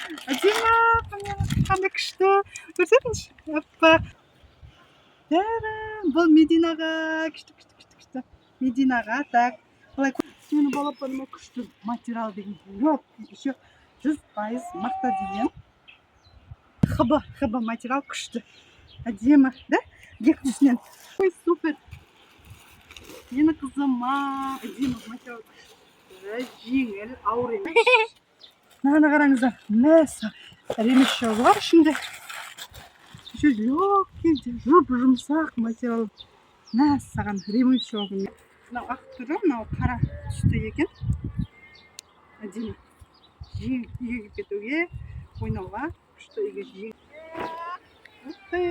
Әдемі, қандай күшті. Көрсетіңізші. Аппақ. Бұл Мединаға күшті, күшті, күшті, күшті. Мединаға, так. Былай сенің балапаныма күшті материал деген жоқ. Еще 100% мақта деген. ХБ, ХБ материал күшті. Әдемі, да? Екі түсінен. Ой, супер. Мені қызыма әдемі материал күшті, жеңіл, ауыр емес. Мынаны қараңыздар. Мәссаған. Ремешок бар ішінде. Еще легкий, жұп жұмсақ материал. Мәссаған, ремешогы. Мынау ақ түрі, мынау қара түсті екен. Әдемі. Жеңіл үйге киіп кетуге, ойнауға күшті, үйге жеңіл. Ух ты!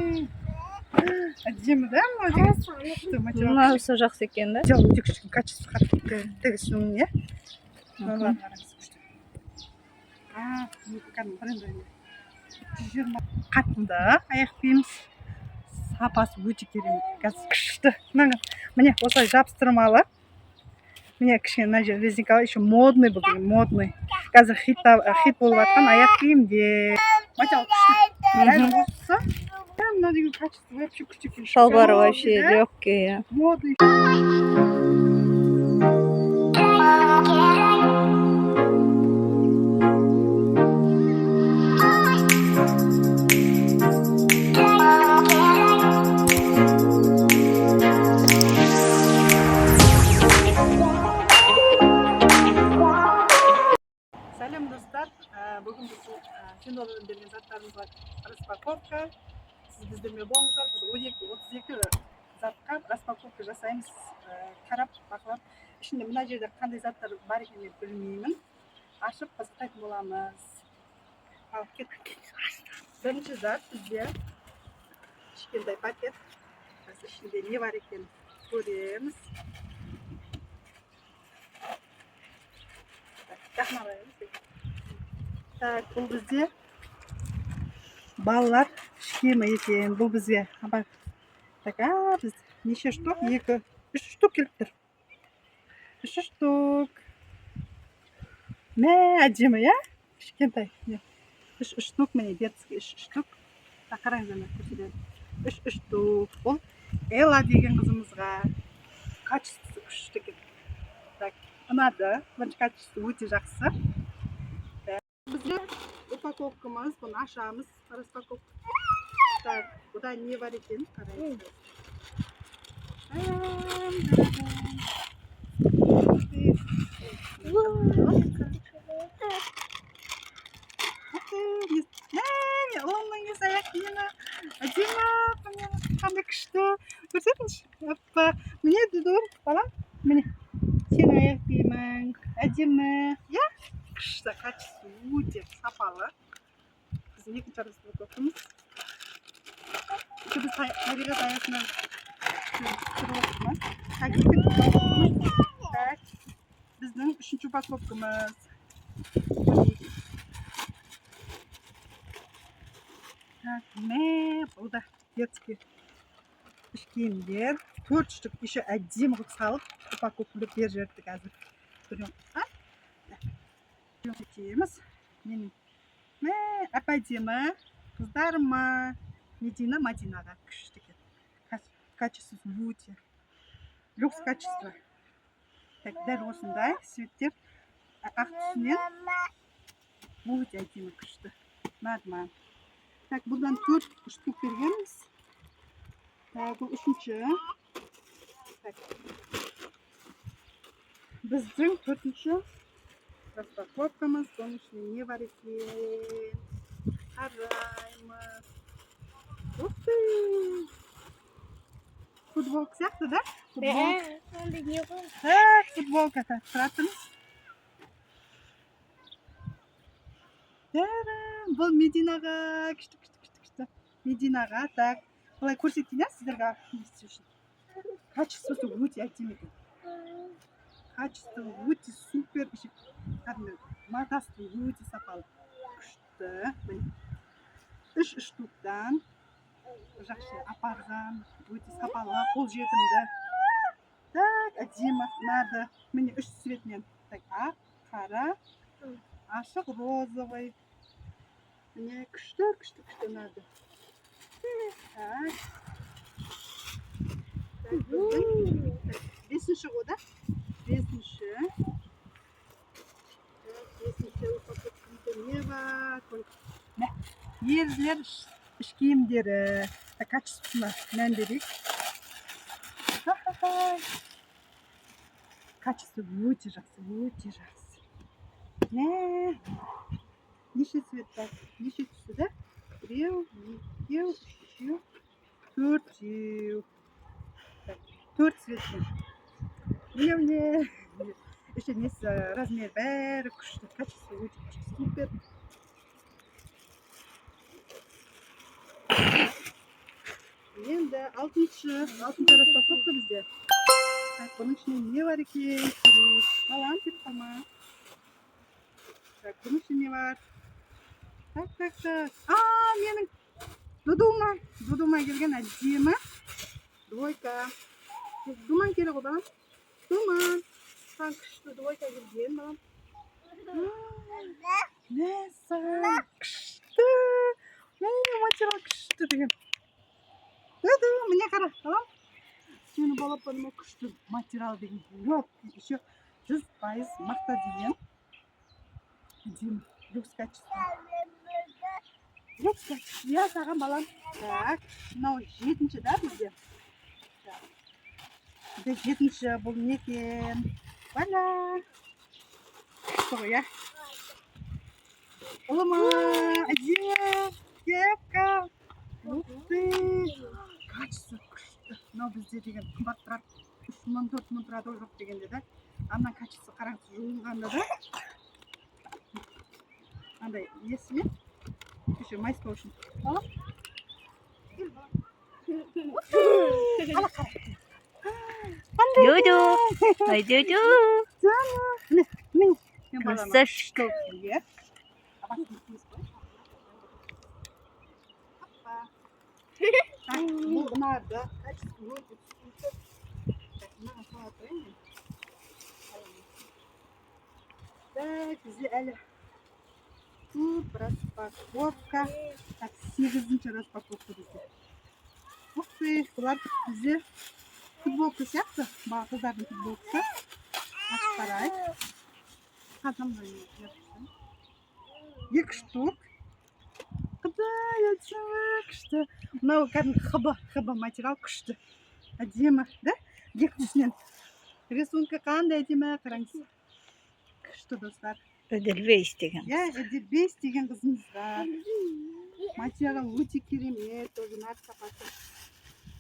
Әдемі, да, мынау деген күшті материал. Мынаусы жақсы екен, да? Материал өте күшті, качество қатты тігісінің, иә. Мыналарды қараңыз, күшті. А, кәдімгі брендовый. 120 қатынды аяқ киім, сапасы өте керемет. Қазір күшті. Мына, міне, осылай жабыстырмалы. Міне, кішкене мына жер резинкалы, еще модный бұл деген, модный. Қазір хит, хит болып жатқан аяқ киімдер. Материал күшті. Дәл осы. Мынау деген качество вообще күшті екен. Шалбары вообще Да? легкий, иә. Модный. Сәлем, достар. Бүгін біз Пиндуодуодан берген заттарымызға распаковка. Сіз біздермен болыңыздар. Біз 12, 32 затқа распаковка жасаймыз. Қарап, бақылап. Ішінде мына жерде қандай заттар бар екенін мен білмеймін. Ашып қызықтайтын боламыз. Ал кеттік. Бірінші зат бізде кішкентай пакет. Қазір ішінде не бар екенін көреміз. Так, жақын алайық. Так, бұл бізде балалар іш киімі екен. Бұл бізге абай. Так, а, біз неше штук? Екі, үш штук келіп тұр. Үш штук. Мә, әдемі, иә? Кішкентай. Міне. Үш штук, міне, детский үш штук. Так, қараңыздар, міне, көрсетемін. Үш штук. Бұл Элла деген қызымызға, качествосы күшті екен. Так, ұнады. Бірінші качество өте жақсы. Так, бізде упаковкамыз, бұны ашамыз, распаковка. Так, бұда не бар екен, қараймыз. Там, да-да. Ух ты. Ух ты, мә, ұлымның несі, аяқ киімі. Әдемі, міне, қандай күшті. Көрсетіңізші. Аппақ. Міне, Дуду, балам, міне. Сенің аяқ киімің. Әдемі. Иә? Күшті, качество өте сапалы. Біздің екінші распаковкамыз. Еще біз табиғат аясында түсіріп отырмыз. Так, екінші упаковкамыз. Так, біздің үшінші упаковкамыз. Көрейік. Так, мә, бұл да детский іш киімдер. Төрт штук, еще әдемі қылып салып, упаковкалап беріп жіберіпті қазір. Біреу, а? Так, кетеміз. Менің, мә, әп әдемі қыздарыма, Медина, Мадинаға күшті екен. Качествосы өте люкс качество. Так, дәл осындай цветтер, ақ түсінен, өте әдемі, күшті. Ұнады маған. Так, бұдан төрт штук бергенбіз. Так, бұл үшінші. Так, біздің төртінші распаковкамыз. Бұның ішінде не бар екен, қараймыз. Ух ты, футболка сияқты, да, футболка. Онда не ғой? Так, футболка. Так, тұра тұрыңыз. Та-дам! Бұл Мединаға күшті, күшті, күшті, күшті. Мединаға. Так, былай көрсетейін, иә, сіздерге не істеу үшін. Качествосы өте әдемі екен, качество өте супер, еще кәдімгі матасы өте сапалы, күшті. Міне, үш штуктан, жақсы, апарған, өте сапалы, қолжетімді. Так, әдемі, ұнады. Міне, үш цветінен. Так, ақ, қара, ашық розовый. Міне, күшті, күшті, күшті, ұнады. Так. Так, біздің, так, бесінші ғой да? Бесінші. Так, бесінші упаковкамызда не бар? Мә, ерлер іш киімдері. Так, качествосына мән берейік. Ха-ха-ха. Качество өте жақсы, өте жақсы. Мә, неше цвет бар? Неше түсі да? Біреу, екеу, үшеу, төртеу. Так, төрт цветпен. Міне, міне. Еще несі, размер, бәрі күшті. Качество өте күшті. Супер. Енді алтыншы распаковка бізде. Так, бұның ішінде не бар екен? Көрейік. Балам, кетіп қалма. Так, бұның ішінде не бар? Так, так, так. А, менің Дудума. Дудума келген әдемі. Двойка. Думан келе ғой, балам. Думан. Саған күшті двойка келген, балам. Мәссаған, күшті. Мә, материал күшті деген. Дуду, міне қара, балам. Сені балапаныма күшті материал деген жоқ. Еще 100% мақта деген. Әдемі. Люкс качество. Люкс качество. Иә, саған, балам. Так, мынау жетінші да бізде. Так. Бізде жетінші, бұл не екен? Валя. Күшті ғой, иә? Ұлыма, әдемі. Кепка. Ух ты. Качество күшті. Мынау бізде деген қымбат тұрады. 3000, 4000 тұрады ғой жоқ дегенде да. А мына качество қараңыз, жуылғанда да. Андай несімен? Еще майыспау үшін. Балам. Кел, балам. Ух ты. Ала қара. Дуду. Ой, Дуду. Міне, міне. Мен балама Красавчик. күшті болып иә. Басын киіз қойшы. Опа. Так, бұл ұнады. Качество өте супер. Так, мынаған сала тұрайын мен. Так, бізде әлі көп распаковка. Так, сегізінші распаковка бізде. Ух ты, бұлар бізде футболка сияқты. Қыздардың футболкасы. Ашып қарайық. Қазір мынаны. Екі штук. Құдай, әдемі, күшті. Мынау кәдімгі хб, хб материал, күшті. Әдемі, да? Екі түсінен. Рисунка қандай әдемі, қараңыз. Күшті, достар. Эдельвейс деген. Иә, Эдельвейс деген қызымызға. Материал өте керемет, тоже нарық сапасы.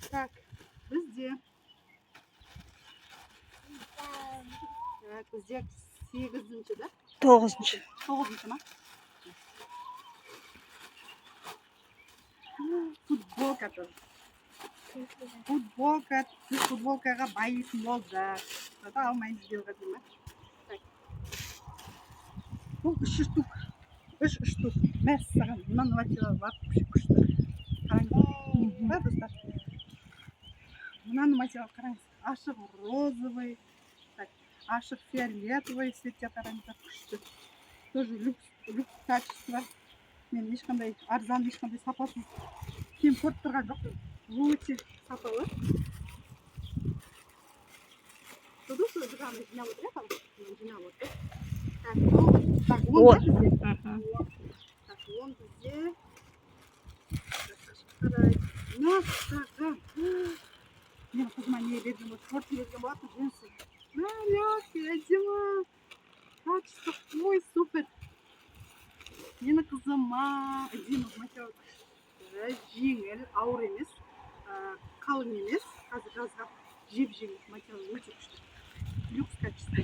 Так, бізде. Так, бізде сегізінші, да? Тоғызыншы. Тоғызыншы ма? Футболка тоже. Футболка, біз футболкаға байитын болдық. Зато алмаймыз биылға дейін ма? Так. Бұл үш штук. Үш штук. Мәссаған, мынаның материалы вообще күшті. Қараңыз. Да, достар? Мынаның материалы қараңыз. Ашық розовый, так, ашық фиолетовый цветте, қараңыздар, күшті. Тоже люкс, люкс качество. Мен ешқандай арзан, ешқандай сапасыз киім көріп тұрған жоқпын. Өте сапалы. Дуду ғана жинап отыр, иә, балам? Жинап отыр. Так, тоғыз, так, 10 Он. да бізде? Мгм. 10. Так, 10 бізде. Так, ашып қарайық. Мәссаған. Мен қызыма не берген болатын? Шорты берген болатын, джинсы. Мә, легкий, әдемі. Качество, ой, супер. Менің қызыма әдемі материал, күшті, жеңіл, ауыр емес, қалың емес. Қазір жазға жеп жеңіл, материал өте күшті. Люкс качество.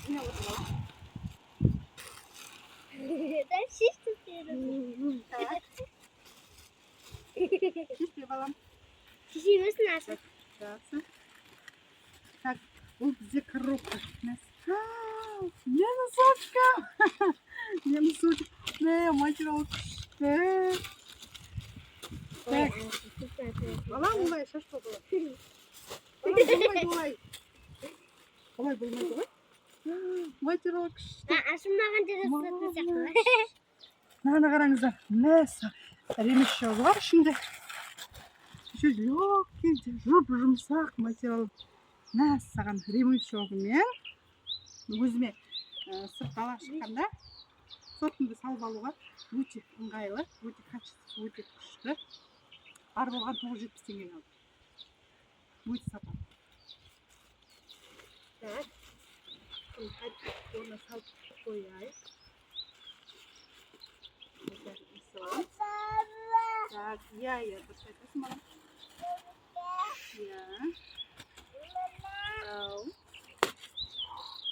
Не отыр, балам? Да, чисто. Так. Шешпе, балам. Шешемесін ашып. Жақсы. Так, бұл бізде коробка. Менің сумочкам. Менің сумочкам. Мә, материал күшті. Так, балам, олай шашпа, балам. Балам, болмайды олай. Олай болмайды ғой. Материал күшті. Ашылмаған. Қалаған жерде ұстатын сияқты. Мынаны қараңыздар. Мәссаған. Ремешок бар ішінде. Еще легкий, жұп жұмсақ материал. Мәссаған, ремешогымен өзіме сырт далаға шыққанда сотымды салып алуға өте ыңғайлы, өте качество, өте күшті. Бар болған 970 теңгеге алдым. Өте сапалы. Так. Бұны қайтып орнына салып қояйық. Бәрін саламыз. Так, иә, дұрыс айтасың, балам. Иә. Ау.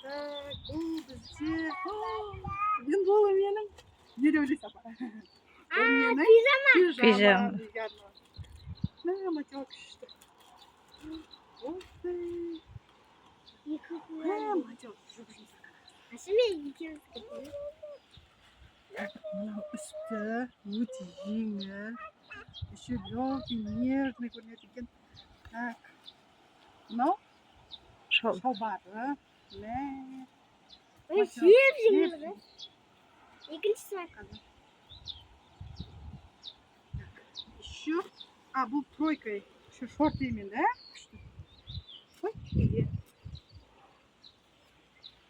Так, бұл бізде. Енді бұл менің. Не деп ойлайсың, апа? Бұл менің Пижама. Пижама. Үйге арналған. Мә, материал күшті. Ух ты. Екі Мә, қуан. материал жұп-жұмсақ. Асымен екеуміз кеттік. Мынау үсті өте жеңіл. Еще легкий, нежный көрінеді екен. Так. Мынау Шал. шалбары. Мә. Ой, жеп жеңіл ғой. Екіншісі бар. Так, еще. А, бұл тройка. Еще шортымен, да? Күшті. Ой, неге?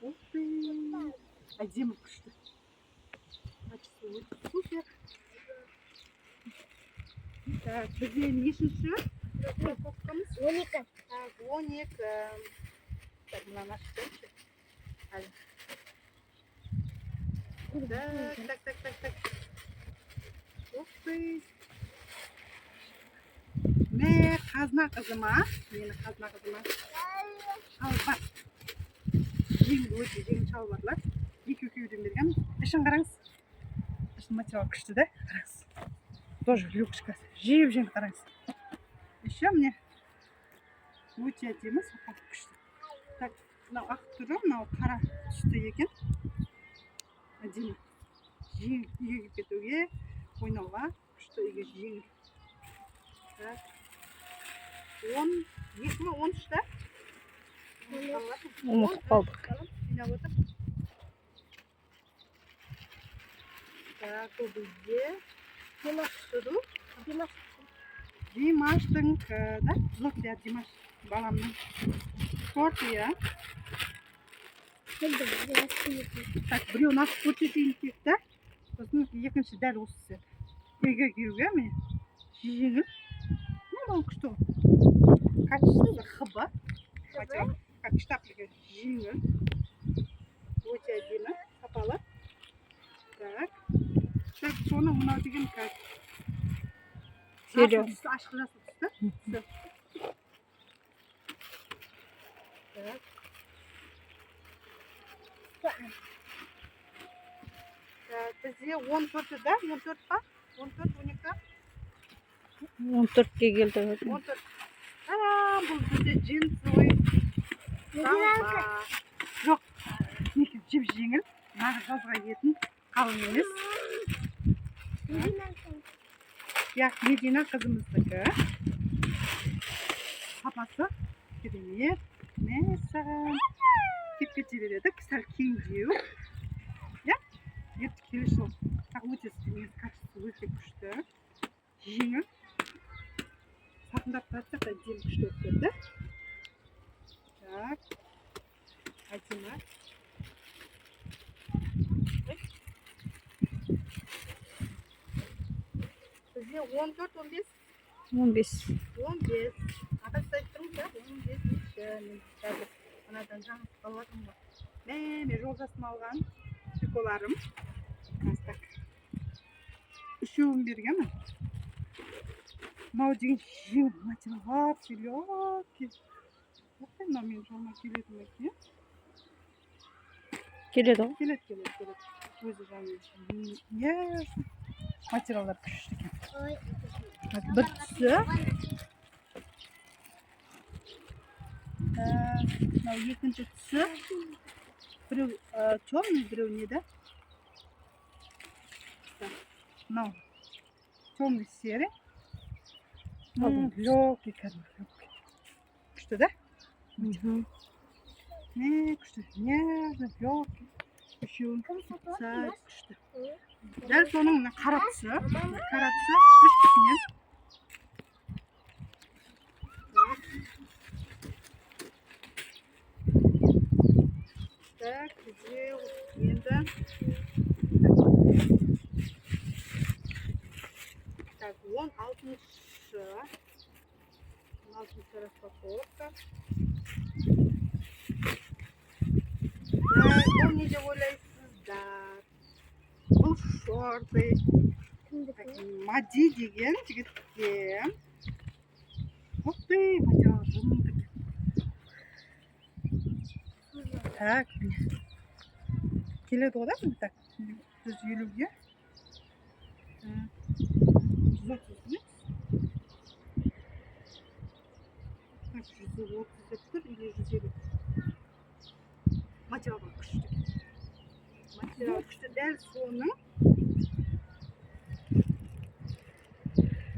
Ух ты. Әдемі, күшті. Качество өте супер. Так, бізде нешінші упаковкамыз? 12. Так, 12. Так, мынаны ашып көрейікші. Әлі. Так, так, так, так, так. Ух ты. Мә, қазына қызыма, мені қазына қызыма шалбар. Жеңіл, өте жеңіл шалбарлар. Екі екеуден берген. Ішін қараңыз. Ішін материал күшті да? Қараңыз. Тоже люкшка. Жеп жеңіл, қараңыз. Еще міне өте әдемі, сапалы, күшті. Так, мынау ақ түрі, мынау қара түсті екен. Әдемі. Жеңіл, үйге киіп кетуге, ойнауға күшті, үйге жеңіл. Так. 12 ма, 13 та? Ұмытып қалдық. Жинап отыр. Так, бұл бізде Димаш. Дуду. Димаш. Димаштың да? Жоқ, иә, Димаш баламның шорты, иә. Білдім. Димаш киетін. Так, біреуін ашып көрсетейін тек та. Сосын екінші дәл осы сияқты. Үйге киюге міне жеңіл. Ну, мынау күшті ғой. Качество ХБ. Материал. Как штапельге жеңіл. Өте әдемі, сапалы. Так. Так, соны мынау деген как Зелен. жасыл түсті, ашық жасыл түсті. Түсі. Так. Так, бізде 14 да? 14 па? 14, 12? 14-ке келді. 14. Тарам, бұл бізде джинсовый шалбар. Жоқ, неке жіп жеңіл. Нағыз жазға киетін, қалың емес. Иә, Медина қызымыздікі. Сапасы керемет. Мәссаған. Киіп кете береді. Сәл кеңдеу. Иә, ерте келесі жыл. Так, өте негізі качество өте күшті. Жеңіл. Салқындап тұрады сияқты, әдемі, күшті болып кетті. Так. Әдемі. Ой. Бізде 14, 15. 15. 15. Ата, сіз айтып тұрмыз да, 15-ші. Мен қазір мынадан жаңылып қалып жатырмын ғой. Мә, мен жолдасым алған триколарым. Қазір, так. Үшеуін бергенмін. Мынау деген жеңіл материал, вообще легкий. Ух ты, мынау менің жолыма келеді ме екен? Келеді ғой. Келеді, келеді, келеді. Өзі жаңа нежный. Материалдар күшті екен. Ой. Так, бір түсі. Мынау екінші түсі. Біреу темный, біреу не да? Так, мынау темный серый. Алдыңғы түсі. Легкий, кәдімгі легкий. Күшті да? Мгм. Не, күшті. Нежный, легкий. Үшеуін. Кім сатып алды? Сәл күшті. Дәл соның мына қара түсі. Мама. Қара түсі үш бүтіннен. Так, бізде енді, так, 16-шы. 16-шы распаковка. Так, бұл не деп ойлайсыздар? Бұл шорты. Так, Мади деген жігітке. Ух ты, материал жымды екен. Так, міне. Келеді ғой, да, міне, так, 150-ге. Так, 130 емес. Так, 130 деп тұр или 150. Материал күшті екен. Материал күшті, дәл соның.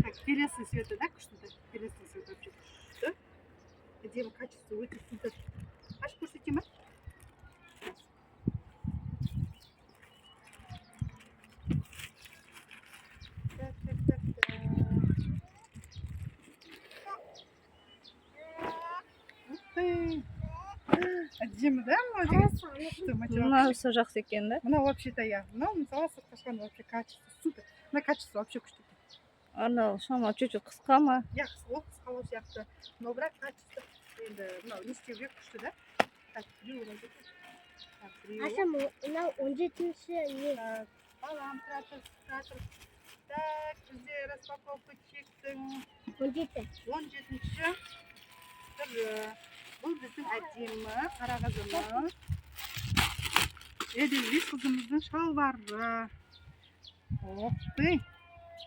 Так, келесі цветі да күшті, да. Келесі цветі вообще күшті. Әдемі, качество өте супер. Ашып көрсетейін ба? Сейчас. Так, так, так, так. Ух ты! Әдемі, да, мынау деген? Күшті материал. Мынаусы жақсы екен, да? Мынау вообще-то иә. Мынау, мысалы, сыртқа шыққанда вообще качество супер. Мына качество вообще күшті екен. Анау шамалы чуть чуть қысқа ма? Иә, ол қысқалау сияқты. Но бірақ качество енді мынау не істеуге күшті, да? Так, біреуі бар екен. Так, біреуі. Ашам, мынау 17-ші не? Так, балам, тұра тұр, тұра тұр. Так, бізде распаковка чектің 17. 17-ші түрі. Бұл біздің әдемі қара қызымыз. Эдельвис қызымыздың шалбары. Ох ты!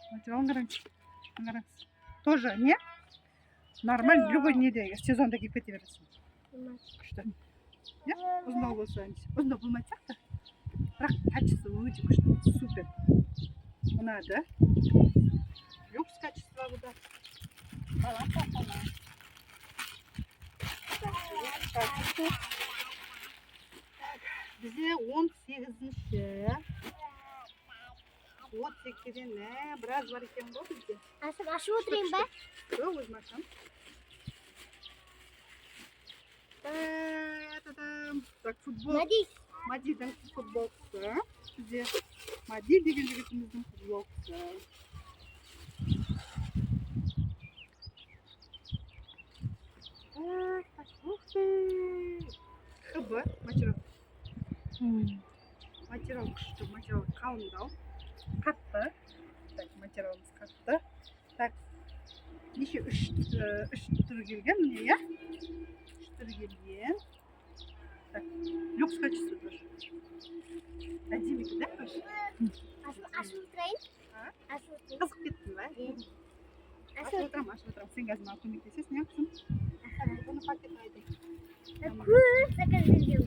Материалын қараңыз. Қараңыз. Тоже не? Нормально, любой неде сезонда киіп кете бересің. Күшті. Иә, ұзындау болса, ұзындау болмайтын сияқты. Бірақ качество өте күшті, супер. Ұнады. Люкс качество бұл да. Балам, балам. Люкс качество. Так, бізде 18-ші. 32-ден мә, біраз бар екен ғой бізде. Ашып, ашып отырайын ба? Жоқ, өзім ашамын. Та-та-дам. Так, футбол. Мади. Мадидің футболкасы. Бізде Мади деген жігітіміздің футболкасы. Так, так, ух ты! ХБ материал. Материал күшті, материал қалыңдау. Қатты. Так, материалымыз қатты. Так, неше, үш түрі келген, міне, иә? Үш түрі келген. Так, люкс качество тоже. Әдемі екен, да, тоже? Ашып, ашып отырайын. А? Ашып отырайын. Қызық кеттің ба? Иә. Ашып отырамын, ашып отырамын. Сен қазір маған көмектесесің, иә, қызым? Бұны пакетін айтайын. Көп заказ берген.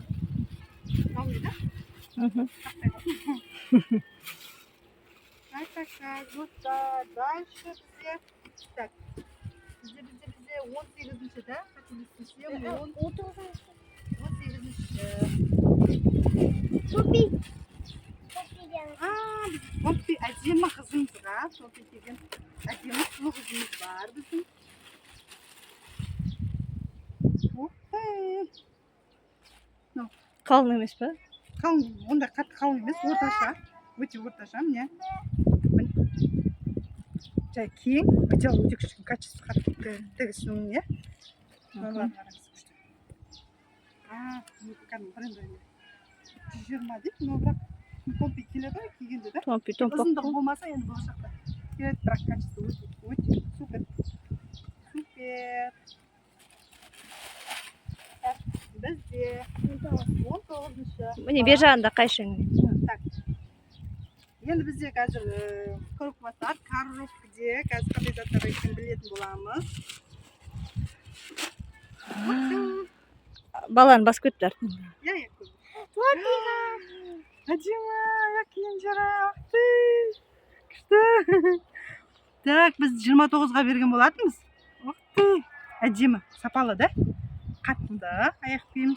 Мынау не, да? Мхм. Так, так, так, вот так. Дальше бізде. Так. Бізде 18-ші, да? Қателеспесем, 19-шы. 18-ші. Топи. Топи деген. А, біз Топи әдемі қызымызға, Топи деген әдемі сұлу қызымыз бар біздің. Ух ты! Қалың емес па? Қалың, ондай қатты қалың емес, орташа. Өте орташа, міне. Міне. Жай кең, материал өте күшті, качество қатты тігісінің, иә. Мыналарын қараңыз, күшті. А, бұл кәдімгі брендовый. 120 дейді, но бірақ томпи келеді ғой кигенде, да? Томпи, томпақ. Ұзындығы болмаса, енді болашақта келеді, бірақ качество өте, өте супер. Супер. Так, бізде 19-шы. Міне, бер жағында қайшың. Так. Енді бізде қазір коробка басталады. Коробкаде қазір қандай заттар бар екенін білетін боламыз. Баланы басып кетті артынан. Иә, көп. Әдемі аяқ киімдері. Ух ты! Күшті. Так, біз 29-ға берген болатынбыз. Ух ты! Әдемі, сапалы, да? Қатты аяқ киім.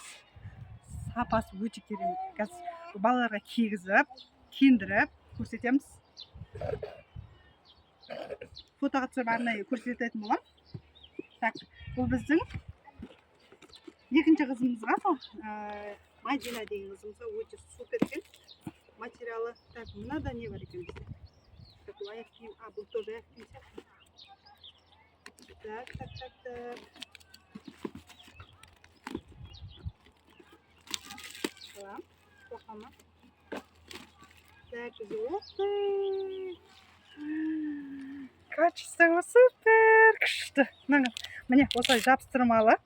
Сапасы өте керемет. Қазір Балаларға кигізіп, киіндіріп көрсетеміз. Фотоға түсіріп, арнайы көрсететін боламын. Так, бұл біздің екінші қызымызға, сол Мадина деген қызымызға өте супер екен материалы. Так, мынада не бар екен бізде? Так, бұл аяқ киім. А, бұл тоже аяқ киім сияқты. Так, так, так, так. Салам. Тоқама. Так, бізде, ух ты! Качество супер, күшті. Мына, міне, осылай жабыстырмалы.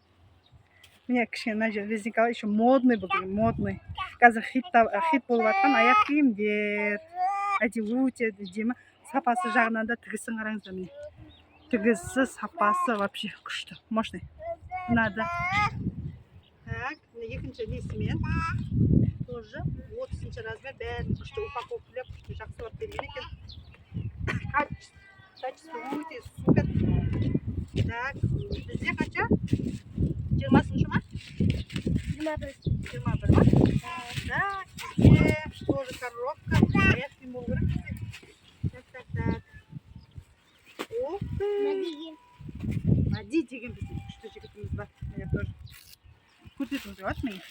Міне, кішкене мына жер резинкалы, еще модный бұл деген, модный. Қазір хит болып жатқан аяқ киімдер. Әдемі, өте әдемі. Сапасы жағынан да, тігісін қараңыздар, міне. Тігісі, сапасы вообще күшті, мощный. Ұнады. Так, міне, екінші несімен тоже 30-размер, бәрін күшті упаковкалап, күшті жақсылап берген екен. Качество өте супер. Так, бізде қанша? 20-шы ма? 21. 21 ма? Так, бізде тоже коробка. Аяқ киім болу керек бізде. Так, так, так. Ух ты! Мәдиге. Мади деген біздің күшті жігітіміз бар. Міне, тоже көрсетуіңізге болады, міне.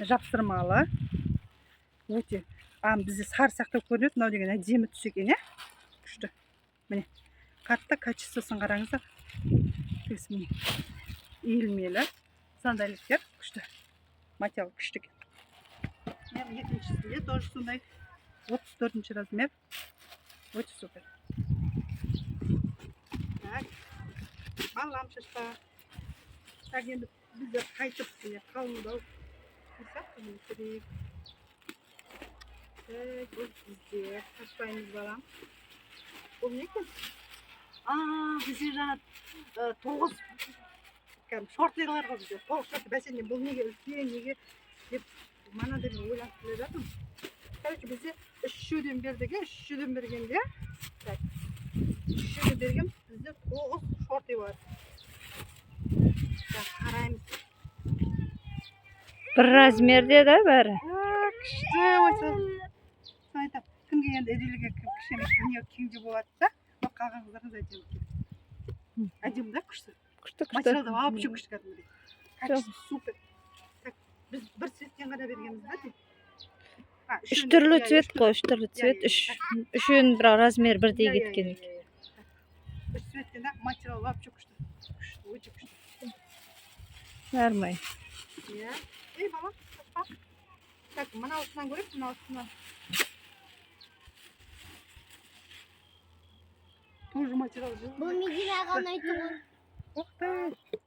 Жапсырмалы. Өте. А, бізде сары сияқты көрінеді. Мынау деген әдемі түс екен, иә? Күшті. Міне. Қатты качествосын қараңыздар. Тігісі, міне. Иілмелі. Сандалиттер күшті. Материал күшті екен. Міне, екіншісінде тоже сондай 34 размер. Өте супер. Так. Балам, шашпа. Так, енді біздер қайтып, міне, қалыңдау қойсақ, міне, көрейік. Так, бұл бізде ашпаймыз, балам. Бұл не екен? А, бізде жаңа тоғыз кәдімгі шортилар ғой бізде. Тоғыз шорты. Бәсе, бұл неге үлкен, неге деп манадай мен ойланып келе жатырмын. Короче, бізде үшеуден бердік, иә, үшеуден бергенде, так, үшеуден берген, бізде тоғыз шорты бар. Так, қараймыз. Бір размерде да бәрі. А, күшті осы. Соны айтамын. Кімге енді, Эдилге кішкене не кеңдеу болады да, но қалған қыздарыңыз әдемі екен. Әдемі да, күшті. Күшті, күшті. Материал да вообще күшті кәдімгідей. Качество супер. Так, біз бір цветтен ғана бергенбіз ба деймін? А, Үш үшеуін- түрлі иә, цвет үш қой, үш түрлі цвет, иә, үш үшеуінің бірақ размері бірдей Иә, иә, кеткен иә, екен. иә, иә. Үш цветтен да, материал вообще күшті. Күшті, өте күшті. Нормально. Иә. Ей, балам, шашпа. Так, мынаусынан көрейік, мынаусынан. Тоже материал жылы. Бұл Мединаға ұнайды ғой. Ух ты!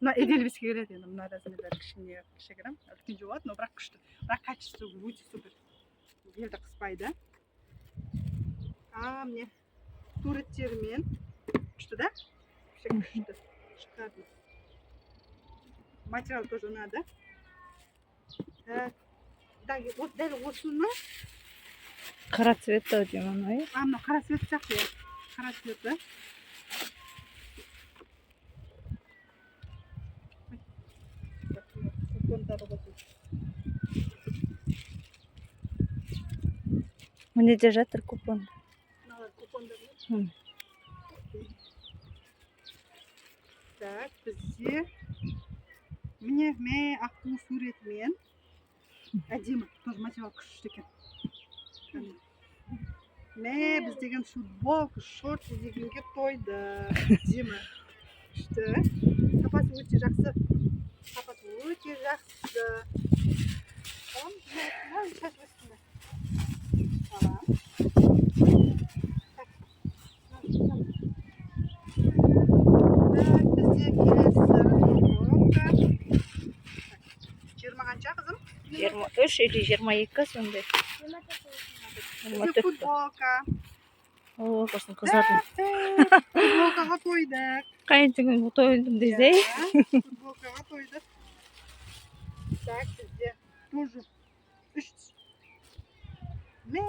Мына Эдельвиске келеді енді, мына размерлері кішкене кішігірім, үлкен болады, но бірақ күшті. Бірақ качество өте супер. Белді қыспайды. А, міне, суреттерімен күшті да? Вообще күшті. Шикарно. Материал тоже ұнады. Так, так, вот дәл осыны, Қара цвет ау деймін анау, иә. А, мынау қара цвет сияқты, иә. Қара цветі. Купондары ғой тут. Міне де жатыр купон. Мыналар купондар ма? Так, бізде, міне, мә, аққу суретімен. Әдемі, тоже материал күшті екен. Кәдімгі. Мә, біз деген футболка, шорты дегенге тойды. Әдемі. Күшті. Сапасы өте жақсы. Сапасы өте жақсы. Балам, мына шашып өссін бе? Балам. Так. Так, бізде келесі коробка. Так, 20 қанша, қызым? 23 или 22 сондай. 24. 24 Бізде футболка. О, құрсын қыздардың. Так, футболкаға тойдық. Қайынтіңін тойдым десе. Иә, футболкаға тойдық. Так, бізде тоже үш. Мә,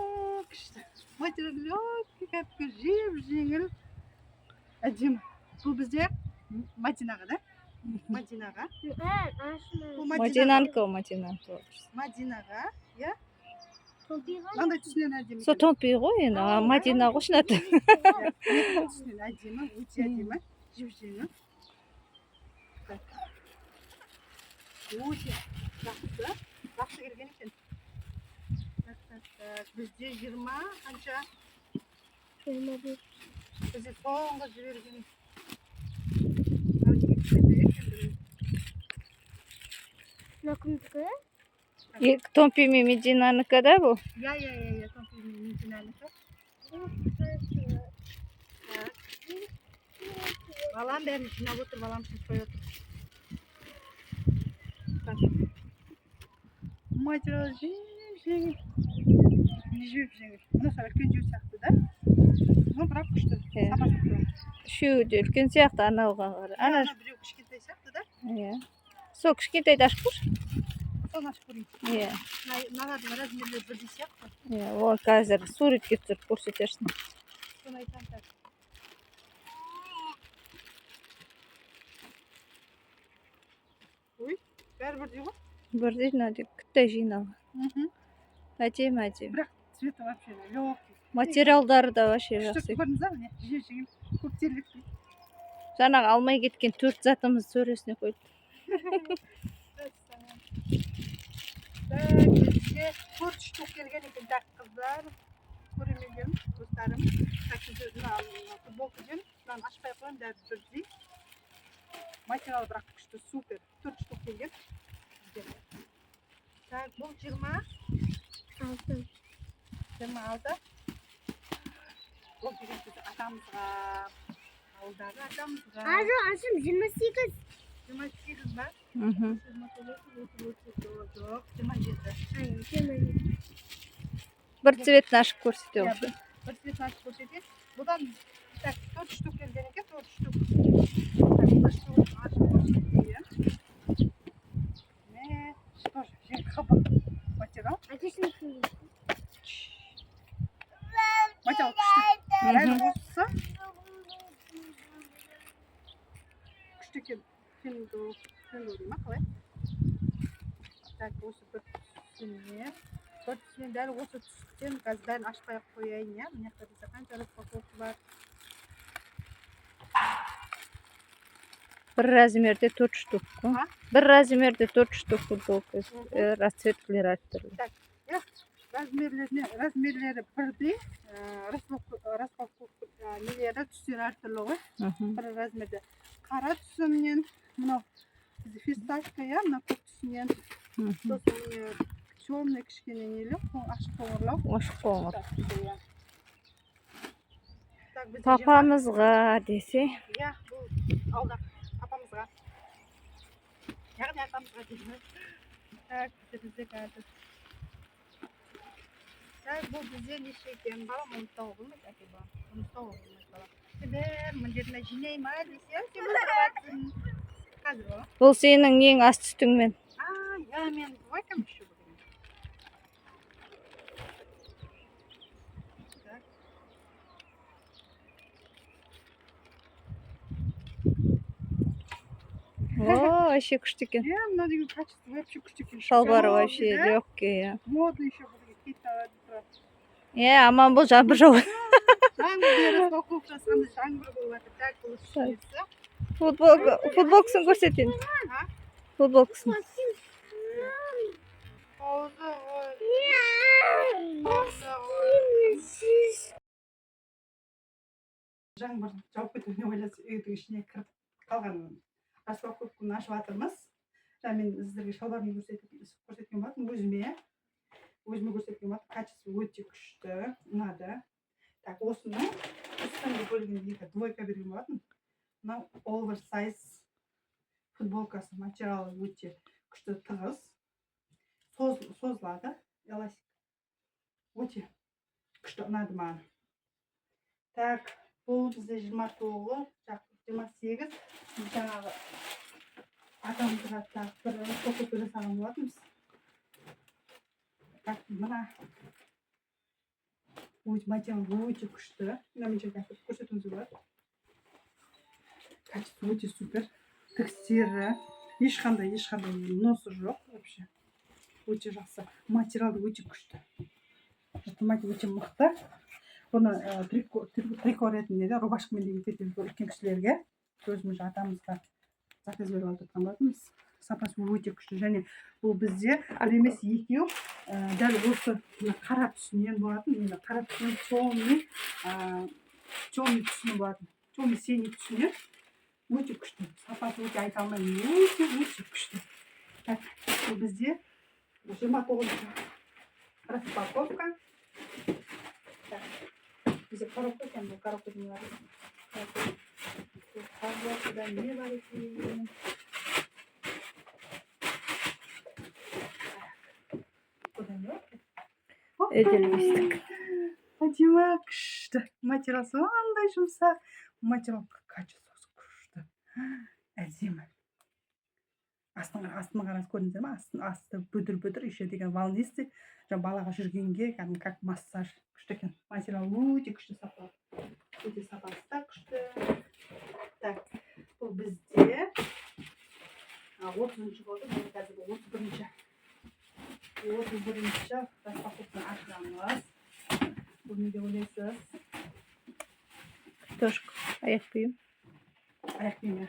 күшті. Материал легкий, кәдімгі жеп жеңіл. Әдемі. Бұл бізде Мадинаға да? Мадинаға. А, ашма. Бұл Мадинаға. Мадинанікі ол, Мадинанікі. Мадинаға, иә? Томпиған. Мынандай түсінен әдемі Сол екен. томпи ғой енді, а, Мадина ғой аты. Иә, түсінен әдемі, өте әдемі, жіп жеңіл. Так. Өте жақсы, жақсы келген екен. Так, так, так. Бізде 20 қанша? 25. Бізде соңғы жіберген. Мынау неге кішкентай екен біреу? Мына кімдікі? Екі томпи мен Мединанікі да бұл. Иә, томпи мен Мединанікі. Так. Балам бәрін жинап отыр, балам шашпай отыр. Так. Материал жеп жеңіл. Жеп жеңіл. Мына сәл үлкен жеу сияқты да. Но бірақ күшті. Иә. Сапасы күшті. Үшеуі де үлкен сияқты анауға қарай. Ана, Ана біреу кішкентай сияқты да. иә. Сол кішкентайды ашып көрші. Соны ашып көрейін. Иә. Мыналардың размерлері бірдей сияқты. Иә, ол қазір суретке түсіріп көрсетерсің. Соны айтамын, так. Ой, бәрі бірдей ғой. Бірдей мынау тек күтті жиналған. Мхм. Әдемі, әдемі. Бірақ цветі вообще легкий. Материалдары да вообще Күшті, жақсы. көрдіңіз ба, міне, жеп жеңіл, көп терлетпейді. Жаңағы алмай кеткен төрт затымыз сөресіне қойды. Так, бізде төрт штук келген екен, так, қыздар, көрермендерім, достарым. Так, бізде мына футболка жем, мынаны ашпай ақ қояйын, бәрі бірдей. Материалы бірақ күшті, супер. Төрт штук келген бізге. Так, бұл 20, 6. 26. Бұл деген сөз атамызға, ауылдағы атамызға. Азы, ашым 28. 28 ба? Мхм. 29, 30, 30, жоқ, 27. Ай, 27. Бір цветін ашып көрсете Иә, ғой. бір цветін ашып көрсетейін. Бұдан, так, төрт штук келген екен, төрт штук. Так, бір штугын ашып көрсетейін. Міне, тоже жеңіл хб материал. Әкесінің. Материал күшті. Дәл осы күшті екен. Кенду, кенду дей ма, қалай? Так, осы бір түсіне. Бір түсінен, дәл осы түстен қазір бәрін ашпай ақ қояйын, иә. Мына жақта бізде қанша распаковка бар. Бір размерде төрт штук қой. А? Бір размерде төрт штук футболка. Мгм. Расцветкалері әртүрлі. Размерлері бірдей, распаковка нелері, түстері әртүрлі ғой. Бір размерде қара түсіменен, мынау бізде фисташка, иә, мына көк түсінен, сосын міне темный кішкене нелі, ашық қоңырлау. Ашық қоңыр. Так, иә. Так, бізде Папамызға десе. Иә, бұл алда папамызға, яғни атамызға дейміз. Так, бізде қазір, так, бұл бізде неше екен, балам? Оны ұстауға болмайды, әке, балам, оны ұстауға болмайды, балам. Сен бәрін міндетіне жинай ма десем, сен өтіріп қазір, балам. Бұл сенің ең асты үстіңмен. А, иә, мен двойкам еще бүгін. Так. О, вообще күшті екен. Иә, мынау деген качество вообще күшті екен. Шалбары Легкий, вообще да? легкий, иә. Модный еще бұл деген, киіп тұрады. Иә, аман бол, жаңбыр жауады. Жаңбыр, распаковка жасағанда жаңбыр болып жатыр. Так, бұл үшіншісі. Футболкасын көрсетейін. А? Футболкасын. Аузы ғой. Аузы ғой. Жаңбыр жауып кетуіне ойласа, үйдің ішіне кіріп қалған распаковканы ашып жатырмыз. Жаңа мен сіздерге шалбарын көрсеткен болатынмын, өзіме көрсеткен болатын. Качество өте күшті, ұнады. Так, осыны үстіңгі бөлігіне екі двойка берген болатын. Мынау оверсайз футболкасы, материалы өте күшті, тығыз, созылады, эластик, өте күшті, ұнады маған. Так, бұл бізде 29, 28. Жаңағы атамызға тағы бір распаковка жасаған болатынбыз. Так, мына өте материал өте күшті. Мына мына жерде әкеліп көрсетуіңізге болады. Качество өте супер, тігістері ешқандай носы жоқ, вообще өте жақсы, материалы өте күшті. Жыртылмайды, өте мықты. Бұны трико ретінде де, рубашкамен де киеді үлкен кісілерге. Өзіміз атамызға заказ беріп алып жатқан болатынбыз. Сапасы өте күшті. Және бұл бізде бір емес, екеу. Дәл осы мына қара түсінен болатын, именно қара түсінен, темный түсінен болатын, темный синий түсінен. Өте күшті сапасы, өте, айта алмаймын, өте, өте күшті. Так, бұл бізде 29-шы распаковка. Так, бізде коробка екен. Бұл коробкада не бар екен? Бұл коробкада не бар екен? Так, бұда не бар екен? Эдельвейстік. Әдемі, күшті. Материал сондай жұмсақ. Материал качествосы күшті, әдемі. Астын қараңыз, көрдіңіздер ма? Асты бүдір бүдір еще деген волнистый. Жаңа балаға жүргенге кәдімгі как массаж, күшті екен. Материал өте күшті, сапалы, өте, сапасы да күшті. Так, бұл бізде 30-шы болды. Міне, қазір 31-ші распаковканы ашамыз. Бұл не деп ойлайсыз? Тоже аяқ киім. Аяқ киімі,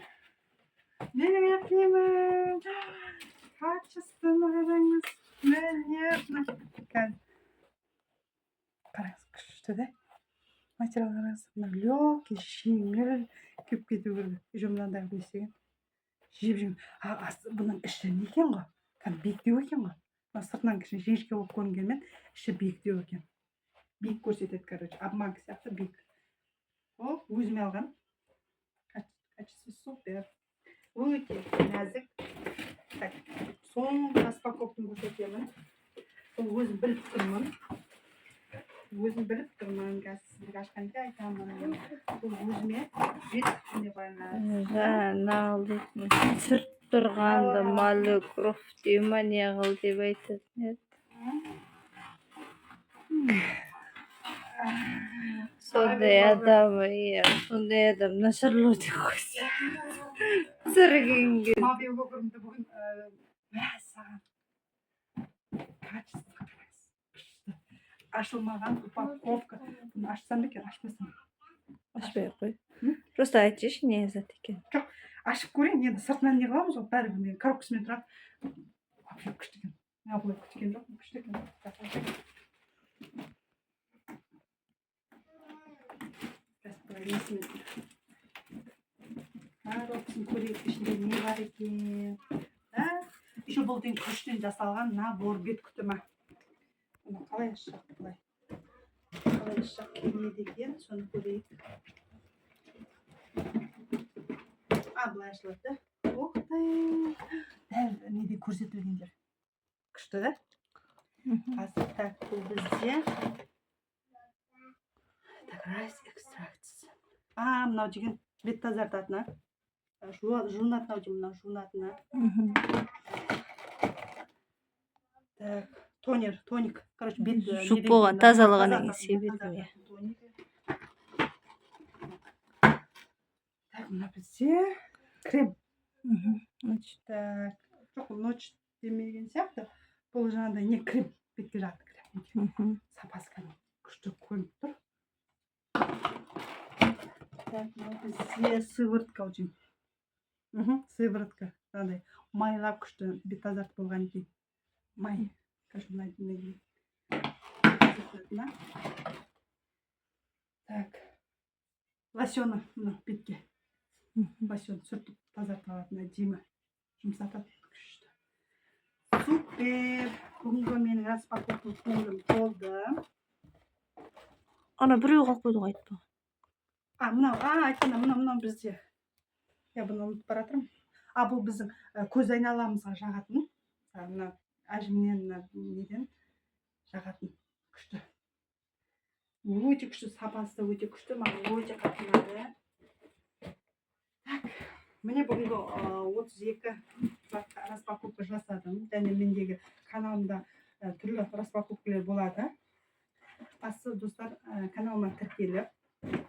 менің аяқ киімім. Качествоны қараңыз, міне, мына қазір қараңыз, күшті да. Материал қараңыз, мына легкий, жеңіл, киіп кету керек. Еще мынандай қылып не істеген, жеп жеңіл. А бұның іші не екен ғой, кәдімгі биіктеу екен ғой. Мына сыртынан кішкене жіңішке болып көрінгенмен, іші биіктеу екен, биік көрсетеді. Короче, обманка сияқты биік. Ол өзіме алған. Качество супер, өте нәзік. Так, соңғы распаковканы көрсетемін. Бұл өзім біліп тұрмын, өзім біліп тұрмын. Қазір сіздерге ашқан кезде айтамын. Бұл өзіме бет күтіміне байланысты. Жаңағы дейтін түсіріп тұрғанда малюкров дей ма, не қыл деп айтатын еді. Сондай адам, иә, сондай адам нашарлау деп қойса түсірген кезде. Мобилограмды бүгін, мәссаған, качество қараңыз, күшті. Ашылмаған упаковка. Бұны ашсам ба екен, ашпасам? Ашпай ақ қой. М? Просто айтшы, не зат екен. Ашып көрейін енді, сыртынан не қыламыз ғой, бәрібір мен коробкасымен тұрады. Вообще күшті екен, мен бұлай күткен жоқпын, күшті екен. Так, ашайын. Қазір былай несімен коробкасын көрейік, ішінде не бар екен. Да, еще бұл деген күріштен жасалған набор бет күтімі. Бұны қалай ашсақ, былай қалай ашсақ келмейді екен, соны көрейік. А, былай ашылады да. Ух ты, дәл неде көрсетілгендер, күшті да. Қазір, так, бұл бізде, так, rice extracts. А, мынау деген бет тазартатын, а жуынатын ау деймін, мынау жуынатын. Так, тонер, тоник, короче, бет Жуып неден болған, кейін тазалағаннан кейін тазартатын, себетін, тазартатын иә. тоник. Так, мына бізде крем. Значит, Так, жоқ, ночь демеген сияқты. Бұл жаңағыдай не, крем, бетке жағатын крем. Сапасы кәдімгі күшті көрініп тұр. Так, мынау бізде сыворотка ау деймін. Сыворотка жаңағыдай майлап, күшті бет тазартып болғаннан кейін май, короче, мына неге тазартатын. Так, лосьоны, мынау бетке лосьон сүртіп тазартып алатын, әдемі жұмсатады, күшті, супер. Бүгінгі менің распаковка көңілім толды. Ана біреу қалып қойды ғой, айтпа. А, мынау, а, айтқанда, мынау бізде, иә, бұны ұмытып бара жатырмын. А, бұл біздің көз айналамызға жағатын, мына әжімнен, мына неден жағатын. Күшті, өте күшті, сапасы да өте күшті, маған өте қатты ұнады. Так, міне, бүгінгі 32 затқа распаковка жасадым. Және мендегі каналымда түрлі распаковкалар болады. Бастысы, достар, каналыма тіркеліп,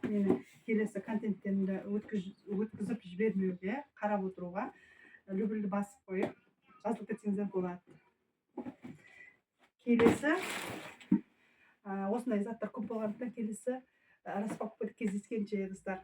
мені келесі контенттерімді өткізіп жібермеуге, қарап отыруға лүпілді басып қойып, жазылып кетсеңіздер болады. Келесі Осындай заттар көп болғандықтан, келесі распаковкада кездескенше, достар.